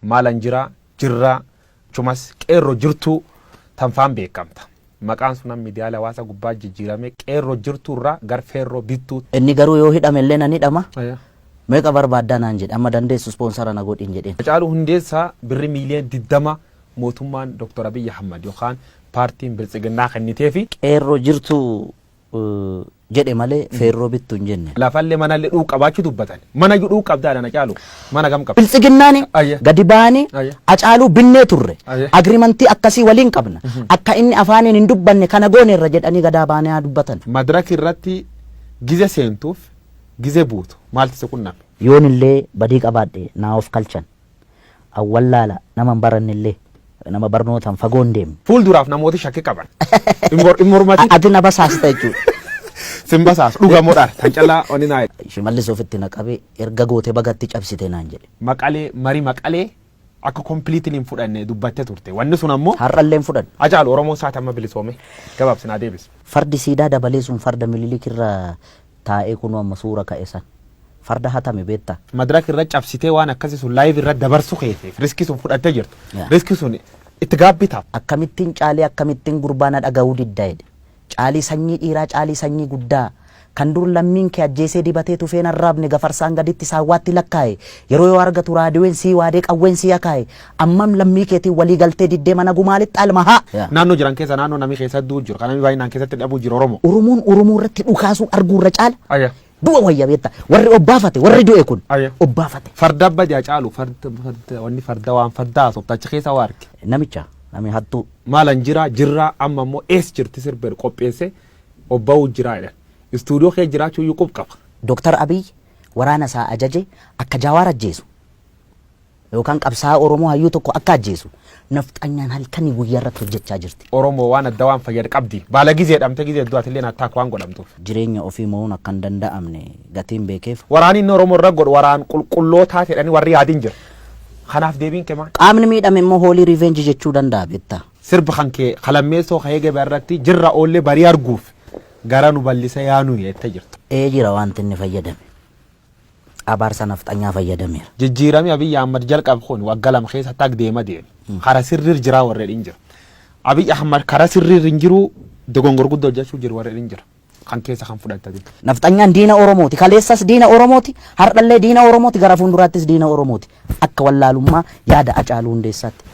Maalan jira, jirra, achumas Qeerroo Jirtuu tanfaan beekamta. Maqaan sun amma miidiyaalee hawaasaa gubbaa jijjiirame Qeerroo Jirtuu irraa gar Feerroo Bittuu. Inni garuu yoo hidhame illee nan hidhama. Meeqa barbaaddaa naan jedhe, amma dandeessu ispoonsara na godhin jedheen. Hacaaluu Hundeessaa birri miiliyoona 20 mootummaan Dr. Abiy Ahmad yookaan paartiin Biltsiginnaa kenniteefi. Qeerroo Jirtuu jedhe malee Feerroo Bittu hin jenne. Lafallee manallee dhuu qabaachuu dubbatan. Mana iyyuu dhuu qabdaa dha Hacaaluu. Mana kam qabda? Biltsiginnaani Ayya. Gadi ba'anii Ayya. Hacaaluu binnee turre. Ayya. Agrimantii akkasii waliin qabna. Akka inni afaaniin hin dubbanne kana gooneerra jedhanii gadaa ba'anii haa dubbatan. Madraki irratti gize seentuuf gize buutu maaltu si qunname? Yoon illee badii qabaadhe naa of kalchan. An wallaala nama hin baranne illee nama barnootaan fagoo hin deemne. Fuulduraaf namooti shakki qaban. Hin mormatin. Ati na basaasta jechuudha. Sin basaasu dhuga moo dhara? Tan callaa wanni naa jedhe. Shimallis ofitti na qabee erga goote bagatti cabsite naan jedhe. Maqalee marii Maqalee akka completely hin fudhanne dubbatte turte. Wanni sun ammoo. Har'allee hin fudhanne. Hacaalu Oromoon saati amma bilisoome gabaabsi naa deebisi. Fardi siidaa dabalee sun farda Mililik irra taa'ee kunoo amma suura ka'e san. Farda hatame beektaa? Madrak irra cabsitee waan akkasi sun live irra dabarsu keetiif riski sun fudhattee jirta. Yeah. Riski sun itti gaabbita. Akkamittiin Caalii akkamittiin gurbaa na dhaga'uu didda jedhe. Caalii sanyii dhiiraa Caalii sanyii guddaa kan dur lammiin kee ajjeesee dibatee tufeen arraabne gafarsaan gaditti saawwaatti lakkaa'e yeroo yoo argatu raadiyoon sii waadee qawween sii akaa'e ammam lammii keetiin walii galtee diddee mana gumaalitti alma haa. Yeah. Naannoo jiran keessa naannoo namni keessa du'u jiru kan namni baay'inaan keessatti dhabuu jiru Oromoo. Oromoon Oromoo irratti dhukaasuu arguu irra caala Ayya. Du'a wayya beekta. Warri obbaafate warri du'e kun Ayya. obbaafate. Farda abba Hacaalu farda farda wanni farda waan farda haasofta achi keessa waa arge. Namicha nami hattuu. Maalan jira jirraa amma immoo ees jirti sirba qopheesse obba'uu jiraa jedhan. Istuudiyoo kee jiraachuu iyyuu qub qaba. Doktar Abiy waraana isaa ajaje akka Jawaar ajjeesu. Yookaan qabsaa'aa Oromoo hayyuu tokko akka ajjeesu nafxanyaan halkanii guyyaa irratti hojjechaa jirti. Oromoo waan adda waan fayyad qabdi. Baala gizee dhamte gizee du'atillee atilleen attack waan godhamtuuf. Jireenya ofii mo'uun akka hin danda'amne gatiin beekeef. Waraanni inni Oromoo irra godhu waraan qulqullootaa jedhanii warri yaadin jira. Kanaaf deebiin kee maal? Qaamni miidhame immoo hoolii revenge jechuu danda'a beektaa. Sirba kan kee kalammeessoo ka'ee gabaa irratti jirra oollee barii arguuf gara nu ballisa yaa nuyi jettee jirta. Ee jira wanti inni fayyadame. Abaarsa nafxanyaa fayyadameera. Jijjiirami Abiy Ahmad jalqabe kun wagga 2 keessatti ag deema deeme. Kara sirriir jiraa warri jedhin jira. Abiy Ahmad kara sirriir hin jiru, dogongor guddaa hojjechuu jiru warri jedhin jira. Kan keessa kan fudhattati. Nafxanyaan diina Oromooti. Kaleessas diina Oromooti. Har'allee diina Oromooti. Gara fuulduraattis diina Oromooti. Akka wallaalummaa yaada Hacaaluu Hundeessaatti.